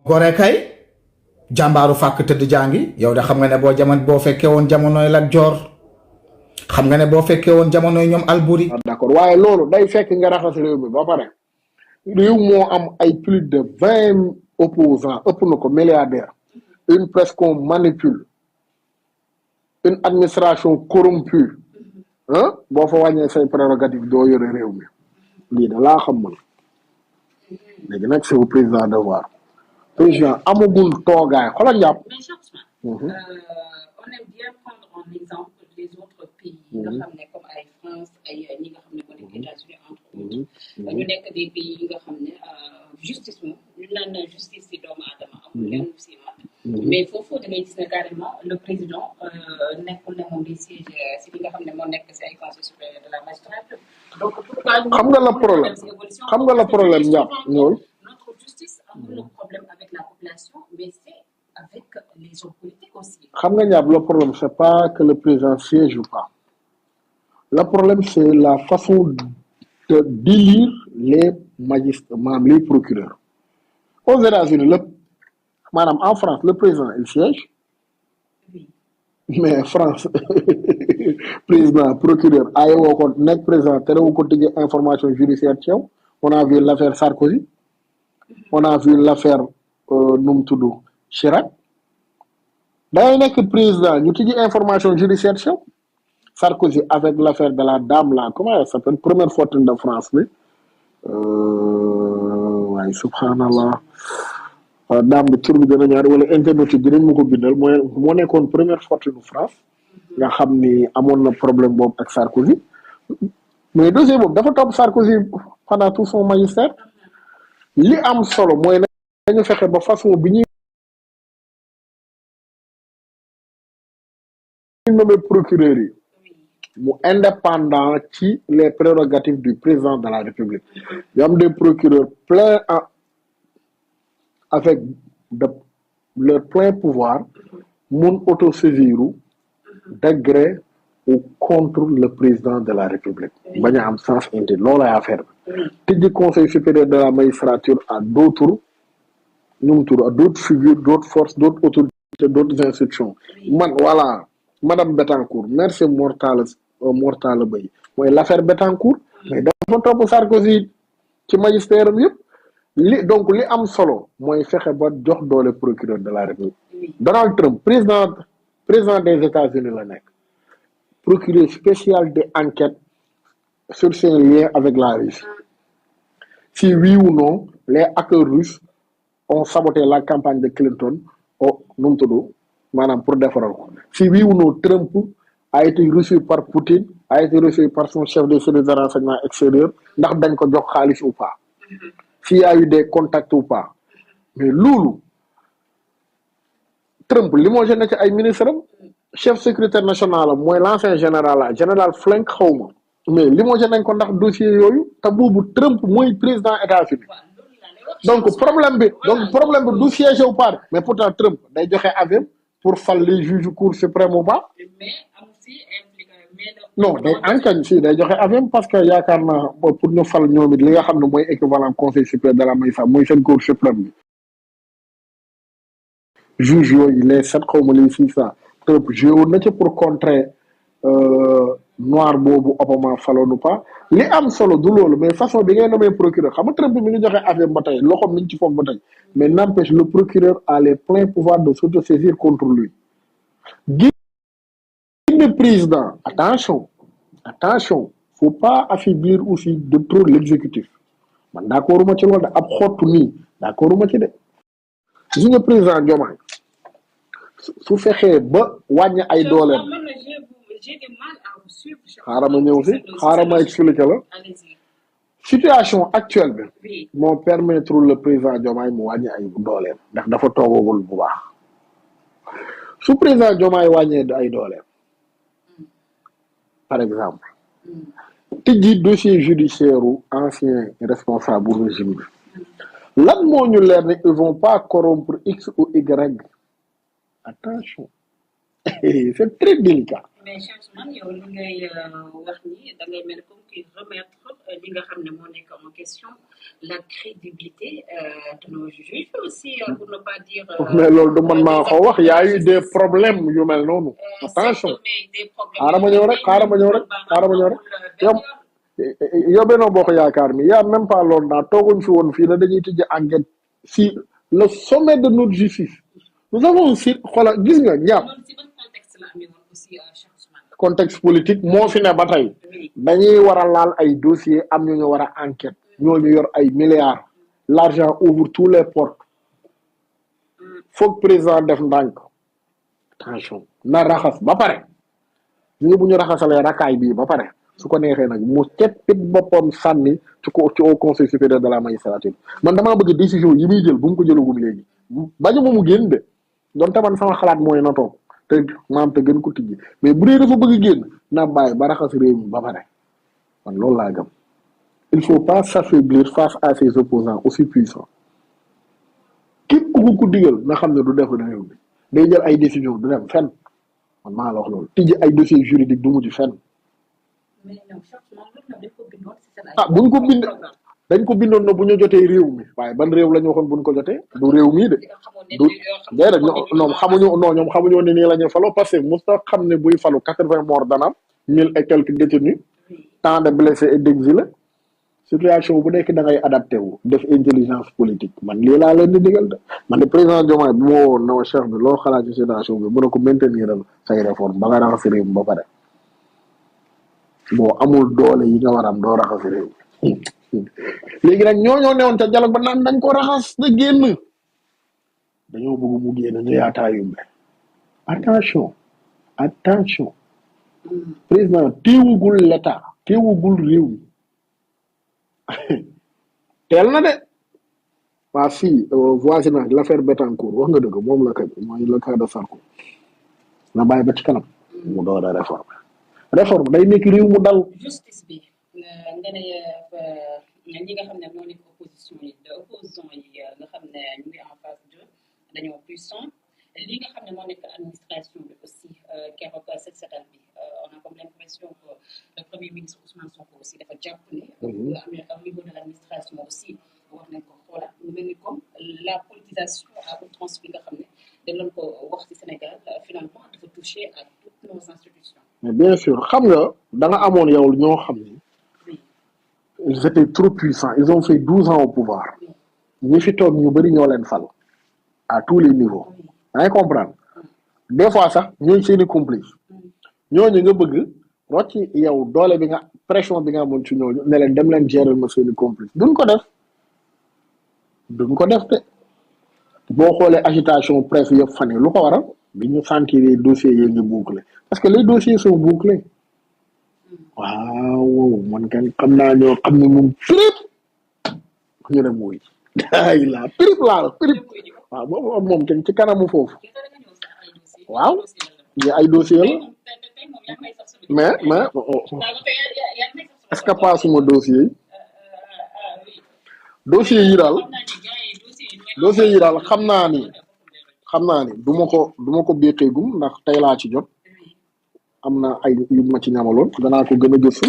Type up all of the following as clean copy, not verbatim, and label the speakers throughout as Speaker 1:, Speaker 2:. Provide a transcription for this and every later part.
Speaker 1: gore kay jàmbaaru fàkk tëdd jàngi yow de xam nga ne boo fekkee woon jamonoy Lat Joor xam nga ne boo fekkee woon jamonoy ñoom Alburi.
Speaker 2: d'accord waaye loolu day fekk nga raxas réew mi ba pare réew moo am ay plus de 20 opposants ëpp na ko milliardaires une presse qu'on manipule une administration corrompue ah boo fa wàññee say prérogative doo yore réew mi lii da laa xam man léegi nag c'est au président de voir président amagul toogaay xoolal jàpp.
Speaker 3: On aime bien prendre en exemple les autres pays nga xam ne comme ay France ay ñi nga xam ne moo nekk États-Unis entre autres ñu nekk des pays yi nga xam ne justice moom ñu naan justice ci doomu aadama amul lenn si mat mais foofu da ngay gis ne carrément le président nekkul ne moom di siège si li nga xam ne moo nekk si ay conseil supérieur de la magistrature donc pourquoi
Speaker 2: xam nga la problème ñàpp ñool
Speaker 3: notre justice amul le problème avec la population mais c'est avec les hommes politiques aussi.
Speaker 2: xam nga ñàpp le problème c'est pas que le président siège ou pas le problème c'est la façon de d'élire les magistrats maanaam les procureurs aux États-Unis le maanaam en France le président il siège
Speaker 3: Oui.
Speaker 2: mais France président procureur ayewoo ko nekk président terewu ko tëjee information judiciaire ci yow on a vu l'affaire Sarkozy on a vu l'affaire nu mu tudd Chirac dangay nekk président ñu tëjee information judiciaire ci yow Sarkozy avec l'affaire de la dame là comment elle s'appelle première fortune de France bi waaye subhanallah dame bi tur bi dana ñaar wala internet yi dinañ ma ko bindal moo nekkoon première fortune France nga xam ni amoon na problème boobu ak Sarkozy mais dossier boobu dafa topp Sarkozy pendant tout son magistère li am solo mooy nañu fexe ba façon bi ñuy nommé procureur yi mu indépendant ci les prérogatives du président de la République y am des procureurs pleins avec de leur plein pouvoir mun autosaisiru de gré ou contre le président de la République bañ a am sens interdit loolay affaire bi tijji conseil supérieur de la magistrature à d'autres à d'autres figures d'autres forces d'autres autorités d'autres institutions man voilà madame Bettencourt merci Mortala Bay mooy l'affaire Bettencourt mais dafa topp Sarkozy ci magistère am yëpp donc li am solo mooy fexe ba jox doole procureur de la République Donald Trump président des États-Unis la nekk procureur spécial d'enquête sur ses liens avec la Russie si oui ou non les hackers russes ont saboté la campagne de Clinton nu mu tudd maanaam pour defaral ko si oui ou non Trump a été reçu par Poutine a été reçu par son chef de service de renseignement extérieur ndax dañ ko jox xaalis ou pas s'il y a eu des contacts ou pas mais loolu Trump limogé na ci ay ministre am chef secrétaire national am mooy l'ancien général Flynn xawma mais limogé nañ ko ndax dossier yooyu te boobu Trump mooy président États-Unis donc problème bi du siège ou pas mais pourtant Trump day joxe avis pour fal les juges cour suprême ou pas non day ankañ si day joxe avis parce que yaakaar naa pour ñu fal ñoom it li nga xam ne mooy équivalent conseil supérieur de la magistrature mooy seen cour suprême bi juge yooyu les 7 xawma les 600 Trump joué na ci pour contrer noir boobu Obama faloon ou pas li am solo du loolu mais façon bi ngay nommé procureur xam nga Trump mi ngi joxe avis ba tey loxoom mi ngi ci foofu ba tey mais n'empêche le procureur a les pleins pouvoirs de s'autosaisir contre lui le président attention faut pas affaiblir aussi de trop l'exécutif man d'accorduma ci loolu de ab xottu nii d'accorduma ci de gis nga président Diomaye su fexee ba wàññi ay dooleem xaaral ma ñëw si xaaral ma expliquer la situation actuelle bi moo permettre le président Diomaye mu wàññi ay dooleem ndax dafa toogagul bu baax su président Diomaye wàññee ay dooleem par exemple tijji dossier judiciaire u ancien responsable bu régime bi lan moo ñu leer ne ils vont pas corrompre X ou Y attention c'est très délicat.
Speaker 3: mais Cheikh Ousmane yow li ngay wax ni da ngay mel comme qui remettre li nga xam ne moo nekk en question la crédibilité de nos juges aussi pour ne pas dire.
Speaker 2: mais loolu du man maa ko wax y a eu des problèmes yu mel noonu. attention xaaral ma ñëw rek yow Benno Bokk Yaakaar mi y a même pas longtemps tooguñ fi woon fii la dañuy tijji enquête si le sommet de notre justice nous avons aussi xoolal gis nga njàpp contexte politique moo fi ne ba tey dañuy war a laal ay dossiers am ñu war a enquête ñooñu yor ay milliards l'argent ouvre tous les portes foog président def ndànk attention na raxas ba pare ñu bu ñu raxasalee rakaay bii ba pare su ko neexee nag mu teppit boppam sànni ci au conseil supérieur de la magistrature man damaa bëgg décision yi muy jël bu mu ko jëlagum léegi bañu ma mu génn de donte man sama xalaat mooy na toog te maam te gën ko tijji mais bu dee dafa bëgg génn na bàyyi ba raxas réew mi ba pare man loolu laa gëm il faut pas s'affaiblir face à ses opposants aussi puissants képp ku ko digal na xam ne du def réew mi day jël ay décision du dem fenn man maa la wax loolu tijji ay dossier juridique du mujj fenn buñ ko bind dañ ko bindoon na bu ñu jotee réew mi waaye ban réew la ñu waxoon buñ ko jotee du réew mii de du déedéet ñoom xamuñu ne nii la ñuy faloo parce que musta xam ne buy falu 80 morts dana am 1000 et quelques détenus tant de blessés et d'exilés situation bu nekk da ngay adapté wu def intelligence politique man lii laa leen di digal de man de président Diomaye bu ma woon na ma chef bi loo xalaat ci situation bi mën a ko maintenir say réforme ba nga raxas réew mi ba pare boo amul doole yi nga war am doo raxas réew léegi nag ñoo newoon ca dialogue ba naan dañ ko raxas na génn dañoo bëgg mu génn ñu yaataayumbe attention président téewugul l'état téewugul réew mi teel na de waa fii voisinage l'affaire Bettencourt wax nga dëgg moom la kay mooy le cas de Sarko na bàyyi ba ci kanam mu door a réforme day nekk réew mu dal
Speaker 3: justice bi nga ne ñi nga xam ne moo nekk opposition yi nga xam ne ñu ngi en phase 2 dañoo puissant li nga xam ne moo nekk administration bi aussi keroog cette semaine bi on a comme l'impression que le premier ministre Ousmane Sonko aussi dafa jàpp ne au niveau de l'administration aussi war nañ ko xoolaat mu mel ni comme la politisation à outrance bi nga xam ne dañ leen ko wax ci Sénégal finalement dafa toucher à toutes nos institutions.
Speaker 2: mais bien sûr xam nga da nga amoon yow ñoo xam ne ils étaient trop puissants ils ont fait 12 ans au pouvoir ñi fi toog ñu bëri ñoo leen fal à tous les niveaux da ngay comprendre des fois sax ñooy seeni complice ñooñu nga bëgg rocci yow doole bi nga pression bi nga amoon ci ñooñu ne leen dem leen gérer ma seeni complice duñ ko def te boo xoolee agitation presse yëpp fan yi lu ko waral bi ñu sentir dossiers yi ngi bouclé parce que les dossiers sont bouclés waaw man kan xam naa ñoo xam ne moom prip ñu ne muy ay la prip laa prip waaw boobu moom kenn ci kanamu foofu waaw yi ay dossier la mais est-ce que pas suma dossier yi daal xam naa ni du ma ko béqeegum ndax tey laa ci jot am na ay yu ma ci ñamaloon danaa ko gën a gëstu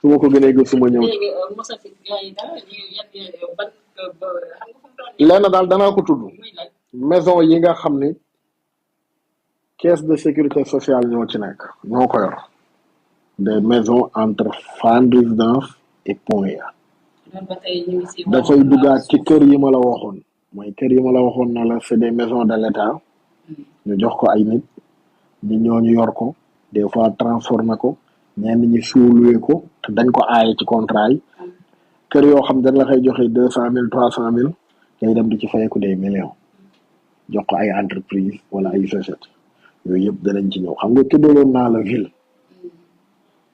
Speaker 2: su ma ko gënee gëstu ma ñëw lenn daal danaa ko tudd maison yi nga xam ne caisse de sécurité sociale ñoo ci nekk ñoo ko yor des maisons entre Fann Résidence et Point E dafay duggaat ci kër yi ma la waxoon mooy kër yi ma la waxoon na la c'est des maisons de l'État ñu jox ko ay nit ñooñu yor ko des fois transformé ko ñenn ñi suuluwee ko te dañ ko aaye ci contrat yi kër yoo xam dañ la koy joxe 200,000 300,000 day dem di ci fayeku des millions jox ko ay entreprise wala ay société yooyu yëpp danañ ci ñëw xam nga tuddaloon naa la ville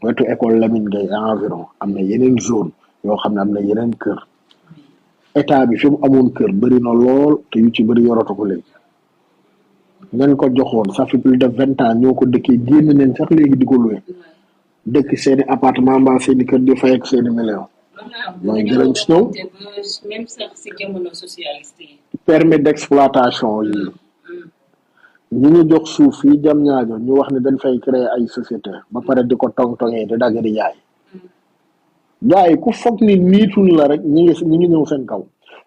Speaker 2: wetu école Lamine Gueye environ am na yeneen zone yoo xam ne am na yeneen kër état bi fi mu amoon kër bëri na lool te yu ci bëri yoratu ko léegi nañ ko joxoon ça fait plus de 20 ans ñoo ko dëkkee génn nañ sax léegi di ko loué dëkk seeni appartement mbaa seeni kër di fay ak seeni millions mooy dinañ ci ñëw
Speaker 3: même sax si jamono socialiste yi
Speaker 2: permis d'exploitation yi ñi ñu jox suuf fii jam ñaajo ñu wax ne dañ fay créer ay société ba pare di ko tong-tongee di dagg di jaay gars yi ku foog ni niituñ la rek ñi ngi ñëw seen kaw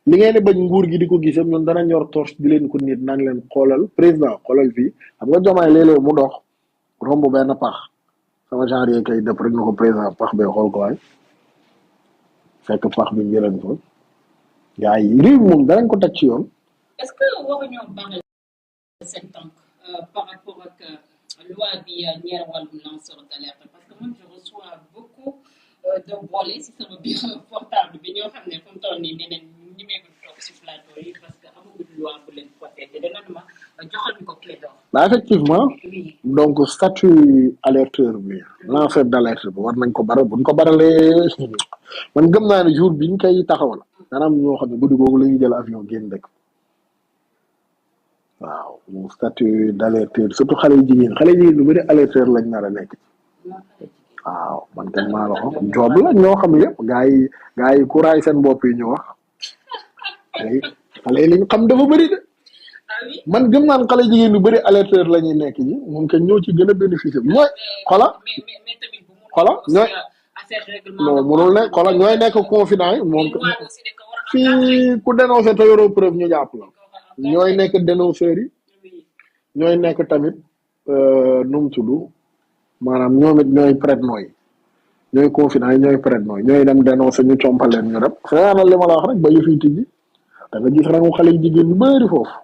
Speaker 2: li ngeen di bañ nguur gi di ko gisam ñun dana ñor torche di leen ko nit naan leen xoolal président xoolal fii xam nga jomaay léeg-léeg mu dox romb benn pax sama genre yee kay dëpp rek na ko président pax bee xool ko waay fekk pax bi njëriñ fa gars yi réew moom danañ ko teg ci yoon.
Speaker 3: est-ce que waruñoo baral seen tànk par rapport ak loi bi ñeer wàllum lanceur d'alerte parce que man je reçois beaucoup de volets si sama biir portable bi ñoo xam ne fu mu toll nii nee nañ ñi meegul toog si plateau yi parce que amaguñ loi bu leen protéger dana ma joxal ñu ko clé d'or.
Speaker 2: Effectivement
Speaker 3: oui
Speaker 2: donc statut alerteur bi lanceur d'alerte bi war nañ ko baral buñ ko baralee man gëm naa ne jour biñ koy taxawal maanaam ñoo xam ne guddi googu la ñuy jël avion génn dëkk waaw mu statut d'alerteur surtout xale yu jigéen lu bëri alerteur lañ nar a nekk waaw man kenn maa la ko job la ñoo xam ne yëpp gaa yi ku raay seen bopp yi ñu wax xale yi liñ xam dafa bëri de man gëm naan xale jigéen lu bëri alerteur la ñuy nekk ji moom kenn ñoo ci gën a bénéficier mooy xola ñooy non mënul ne xola ñooy nekk confident yi moom fii ku dénoncé te yoroo preuve ñu jàpp la ñooy nekk dénonceurs yi ñooy nekk tamit nu mu tudd maanaam ñoom it ñooy prête-noms yi ñooy confident yi ñooy prête-noms yi ñooy dem dénoncer ñu compaleen ñu dem xëy na li ma la wax rek ba yëf yi tijji da nga gis rek xale yu jigéen ñu bëri foofu